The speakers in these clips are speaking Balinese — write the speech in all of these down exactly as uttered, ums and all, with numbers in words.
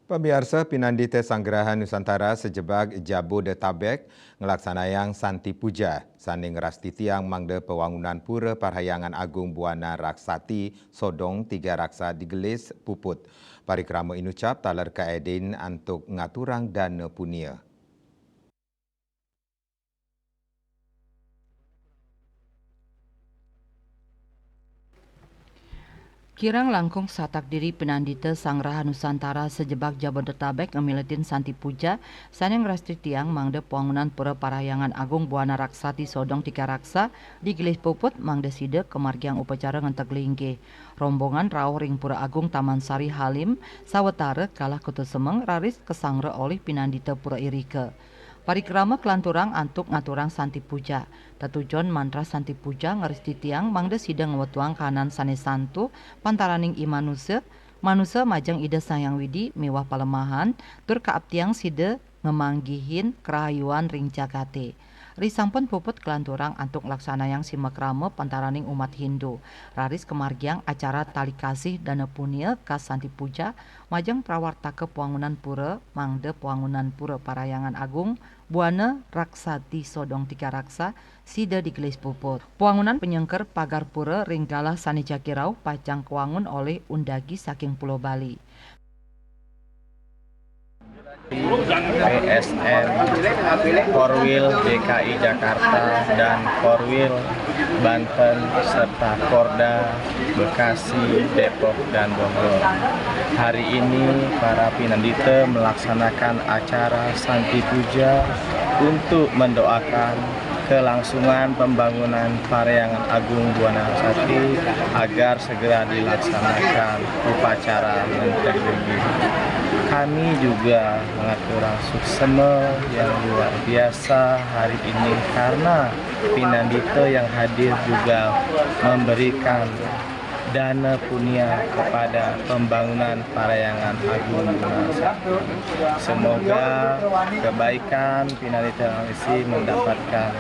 Pamiarsa, pinandita Sanggraha Nusantara sajebag Jabodetabek nglaksanayang Santi Puja, sané ngrastitiang mangda pawangunan Pura Parhyangan Agung Buana Raksati Sodong Tiga Raksa digelis puput. Parikrama inucap taler kaedin antuk ngaturang dana punia. Kirang langkung satak diri pinandita Sanggraha Nusantara sajebag Jabodetabek ngamiletin Santi Puja, sané ngrastitiang mangda pawangunan Pura Parhyangan Agung Buana Raksati Sodong Tiga Raksa digelis puput mangda sida kamargiang upacara ngenteg linggih. Rombongan rauh ring Pura Agung Taman Sari Halim, sawatara kalah Kuta Semeng raris kasangra olih pinandita pura irika. Parikrama kalanturang antuk ngaturang Santi Puja. Tetujon mantra Santi Puja ngrastitiang mangda sida ngwetuang kahanan sané santu pantaraning i manusa, manusa majeng Ida Sang Hyang Widi miwah palemahan, tur kaaptiang sida ngamanggihin karahayuan ring jagaté. Risampun puput kalanturang antuk nglaksanayang simakrama pantaraning umat Hindu. Raris kamargiang acara tali kasih dana punia kas Santi Puja majeng prawartaka pawangunan pura, mangda pawangunan Pura Parhyangan Agung Buana Raksati Sodong Tiga Raksa sida digelis puput. Pawangunan panyengker pagar pura ring galah sané jagi rauh pacang kawangun olih undagi saking Pulo Bali. P S N, Korwil D K I Jakarta, dan Korwil Banten, serta Korda Bekasi, Depok, dan Bogor. Hari ini para pinandita melaksanakan acara Santi Puja untuk mendoakan kelangsungan pembangunan Parhyangan Agung Buana Raksati agar segera dilaksanakan upacara ngenteg linggih. Kami juga mengaturang suksma yang luar biasa hari ini karena pinandita yang hadir juga memberikan dana punia kepada pembangunan Parhyangan Agung Buana Raksati. Semoga kebaikan pinandita isi mendapatkan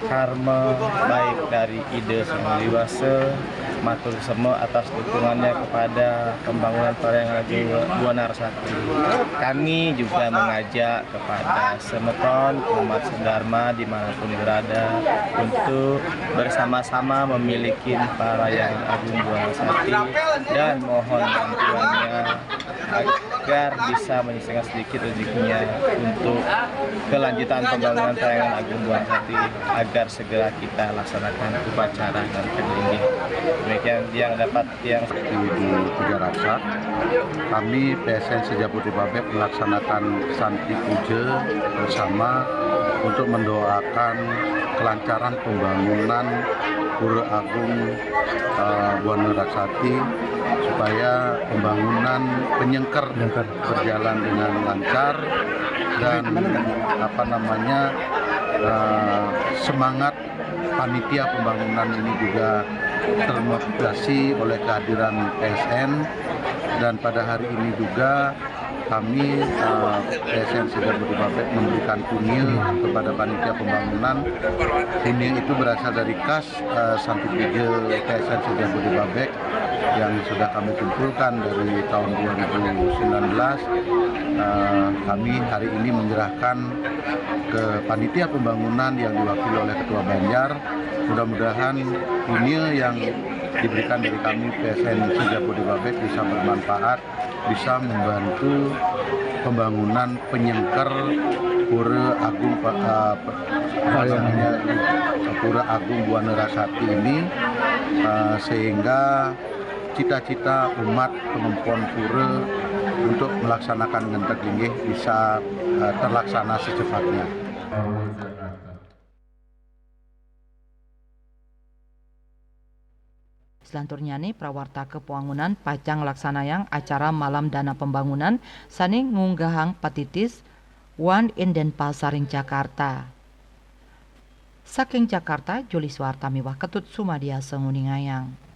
karma baik dari Ida Sang Hyang Widi Wasa, matur suksma atas dukungannya kepada pembangunan Parhyangan Agung Buana Raksati. Kami juga mengajak kepada semeton umat sedharma dimanapun berada untuk bersama-sama memiliki Parhyangan Agung Buana Raksati dan mohon bantuannya agar bisa menyelesaikan sedikit rezekinya untuk kelanjutan pembangunan Parhyangan Agung Buana Raksati agar segera kita laksanakan upacara ngenteg linggih. Demikian yang dapat yang di, di Tiga Raksa. Kami P S N se-Jabodetabek melaksanakan Santi Puja bersama untuk mendoakan kelancaran pembangunan Pura Agung, eh, Buana Raksati supaya pembangunan penyengker berjalan dengan lancar dan, apa namanya, eh, semangat panitia pembangunan ini juga termotivasi oleh kehadiran P S N, dan pada hari ini juga kami, eh, P S N se-Jabodetabek memberikan punia kepada panitia pembangunan. Punia itu berasal dari kas, eh, Santi Puja P S N se-Jabodetabek yang sudah kami kumpulkan dari tahun dua ribu sembilan belas. Eh, kami hari ini menyerahkan ke panitia pembangunan yang diwakili oleh Ketua Banjar. Mudah-mudahan punia yang diberikan dari kami P S N se-Jabodetabek bisa bermanfaat, bisa membantu pembangunan penyengker Pura Agung, Pak, eh, apa namanya, Pura Agung Buana Raksati ini, eh, sehingga cita-cita umat pangempon pura untuk melaksanakan ngenteg linggih bisa, eh, terlaksana secepatnya. Selanturnyané, prawartaka pawangunan pacang nglaksanayang acara malam dana pembangunan sané ngunggahang patitis One in Denpasar ring Jakarta. Saking Jakarta, Juli Suwarta miwah Ketut Sumadiasa nguningayang.